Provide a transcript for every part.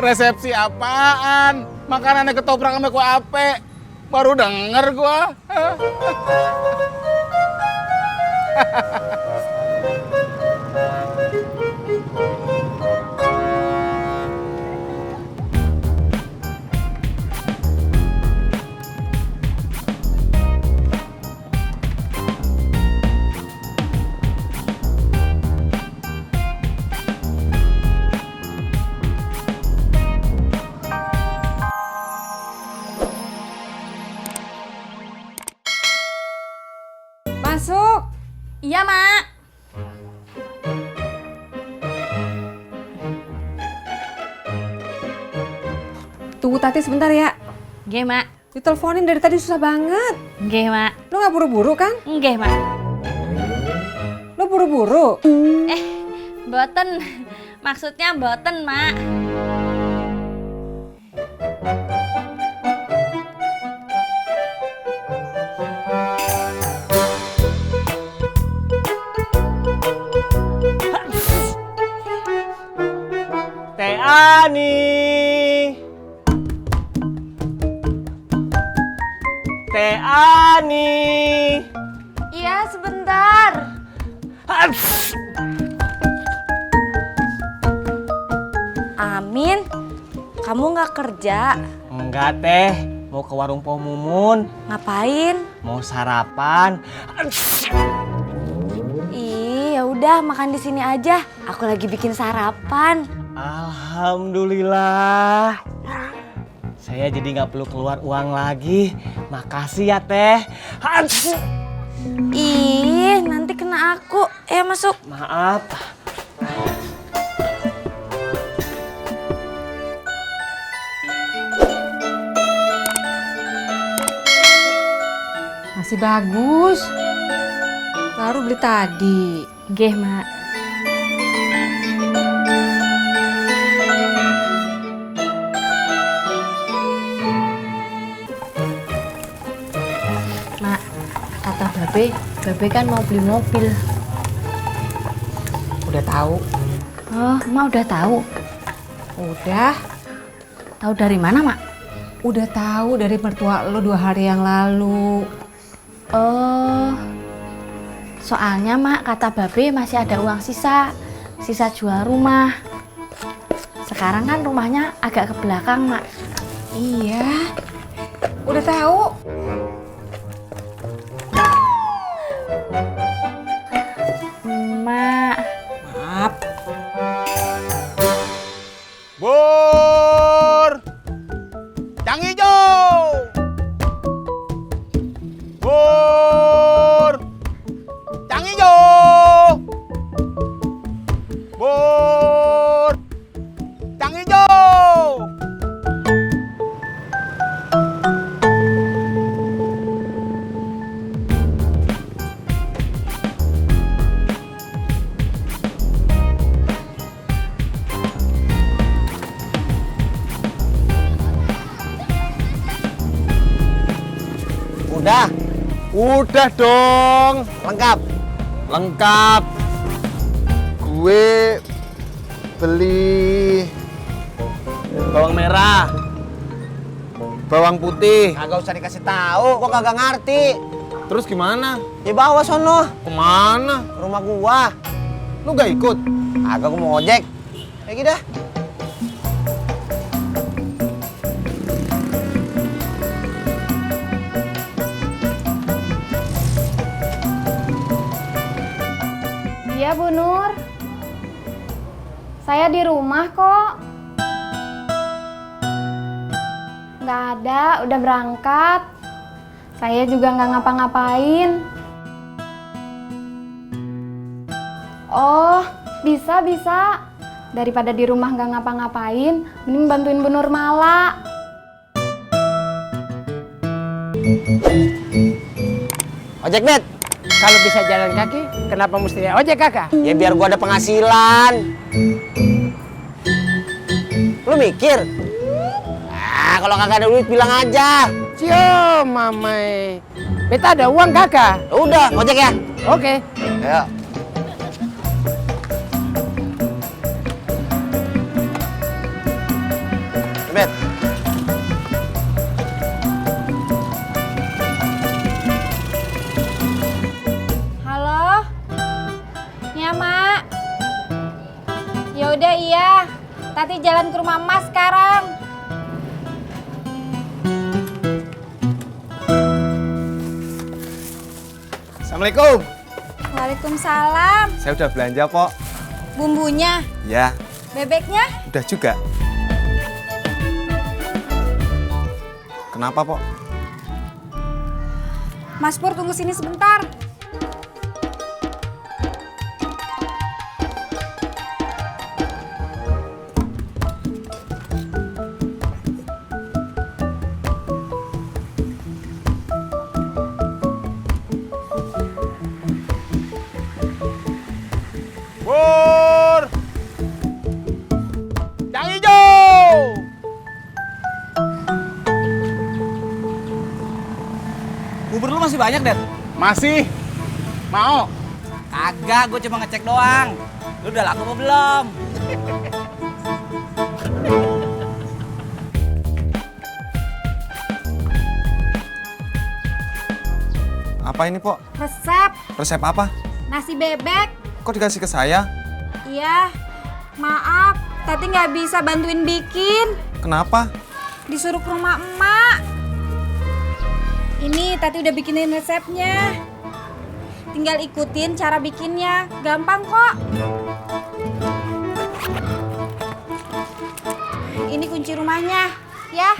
Resepsi apaan? Makanannya ketoprak sama kue ape. Baru denger gua. Masuk. Iya, Mak. Tunggu Tati sebentar ya. Nggih, Mak. Diteleponin dari tadi susah banget. Nggih, Mak. Lo gak buru-buru kan? Nggih, Mak. Lo buru-buru? Mboten. Maksudnya mboten, Mak. Teh Ani. Teh Ani. Iya, sebentar. Amin, kamu nggak kerja? Enggak teh, mau ke warung Po Mumun, Ngapain? mau sarapan. Ih, ya udah makan di sini aja. Aku lagi bikin sarapan. Alhamdulillah. Saya jadi nggak perlu keluar uang lagi. Makasih ya teh. Ih, nanti kena aku. Masuk. Maaf. Masih bagus. Baru beli tadi. Nggih, Mak. Mak, kata Babe kan mau beli mobil. Udah tahu. Oh, Mak udah tahu. Udah. Tahu dari mana, Mak? Udah tahu dari mertua lo 2 hari yang lalu. Oh, soalnya Mak kata Babe masih ada uang sisa jual rumah. Sekarang kan rumahnya agak ke belakang, Mak. Iya. Udah tahu. Mak, Maaf. Bur! Cang hijau! Bur! Cang hijau! Bur! Cang hijau! Udah. Udah dong. Lengkap. Lengkap. Gue beli Bawang merah. bawang putih. Kagak usah dikasih tahu, gua kagak ngerti. Terus gimana? Ya bawa sono, Kemana? ke rumah gua. Lu gak ikut? Agak gua mau ojek. Kayak gitu dah. Iya Bu Nur, saya di rumah kok. Nggak ada, udah berangkat. Saya juga nggak ngapa-ngapain. Oh, bisa. Daripada di rumah nggak ngapa-ngapain, mending bantuin Bu Nur Mala. Ojek, Bet. Kalau bisa jalan kaki, kenapa mesti ojek kakak? Ya biar gua ada penghasilan. Lu mikir? Kalau kagak ada duit bilang aja. Cio, mamai. Beta ada uang kakak. Udah, ojek ya. Oke. Ayo. Tati jalan ke rumah Mas sekarang. Assalamualaikum. Waalaikumsalam. Saya udah belanja, Pok. Bumbunya, Ya, bebeknya. udah juga. Kenapa, Pok? Mas Pur tunggu sini sebentar. Pur! Yang hijau! Bubur lu masih banyak, Dad? Masih? Mau? Kagak, gue cuma ngecek doang. Lu udah laku apa belum? Apa ini, Pok? Resep Resep apa? nasi bebek. Kok dikasih ke saya? Iya, maaf. Tati nggak bisa bantuin bikin. Kenapa? Disuruh ke rumah emak. Ini Tati udah bikinin resepnya. Tinggal ikutin cara bikinnya. Gampang kok. Ini kunci rumahnya, ya.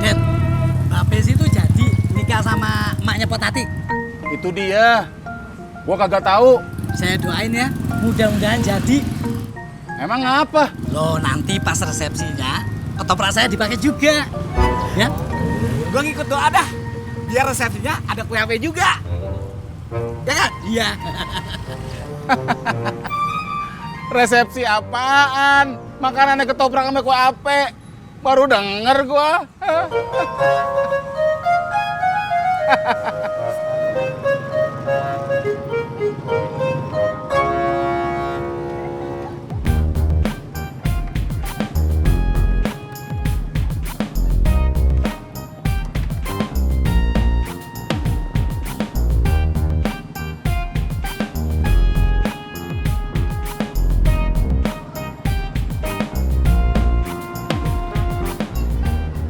Dad, Mbak Besi tuh jadi nikah sama emaknya Pak Tati. Itu dia. Gua kagak tahu. Saya doain ya, mudah-mudahan jadi. Emang apa? Loh, nanti pas resepsinya, ketoprak saya dipakai juga. Ya? Gua ngikut doa dah. Biar resepsinya ada kue ape juga. Ya kan? Iya. Resepsi apaan? Makanannya ketoprak sama kue ape. Baru denger gua.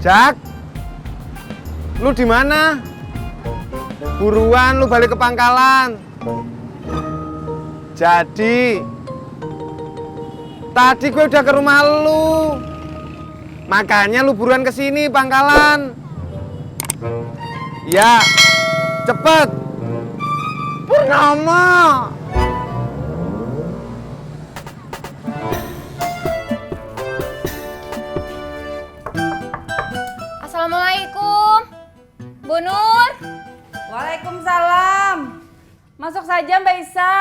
Jak, lu di mana? Buruan lu balik ke pangkalan. Jadi, tadi gue udah ke rumah lu. Makanya lu buruan ke sini pangkalan. Ya, cepet. Purnama. Assalamualaikum. Bu Nur. Waalaikumsalam. Masuk saja Mbak Isa.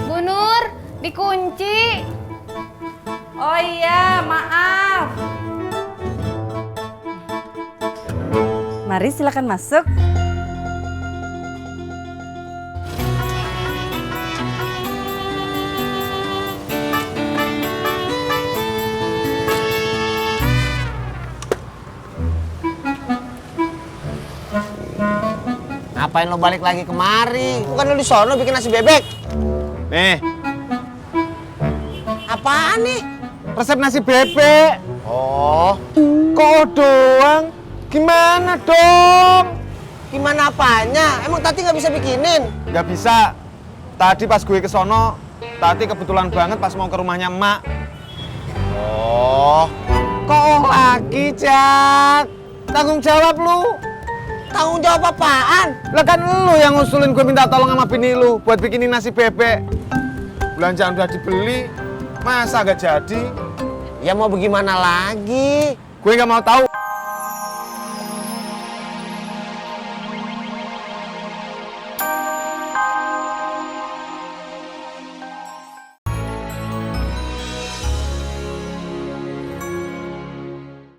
Bu Nur, dikunci. Oh iya, maaf. Mari silakan masuk. Ngapain lo balik lagi kemari? Bukan lo di sono bikin nasi bebek. Nih. Apaan nih? Resep nasi bebek. Oh. Kok doang? Gimana dong? Gimana apanya? Emang Tati nggak bisa bikinin? Nggak bisa. Tadi pas gue ke sono, Tati kebetulan banget pas mau ke rumahnya emak. Oh. Kok lagi, Jak? Tanggung jawab lu. Tanggung jawab apaan? Lah kan lu yang ngusulin gue minta tolong sama bini lu buat bikinin nasi bebek. Belanjaan udah dibeli, masa gak jadi? Ya mau bagaimana lagi? Gue gak mau tahu.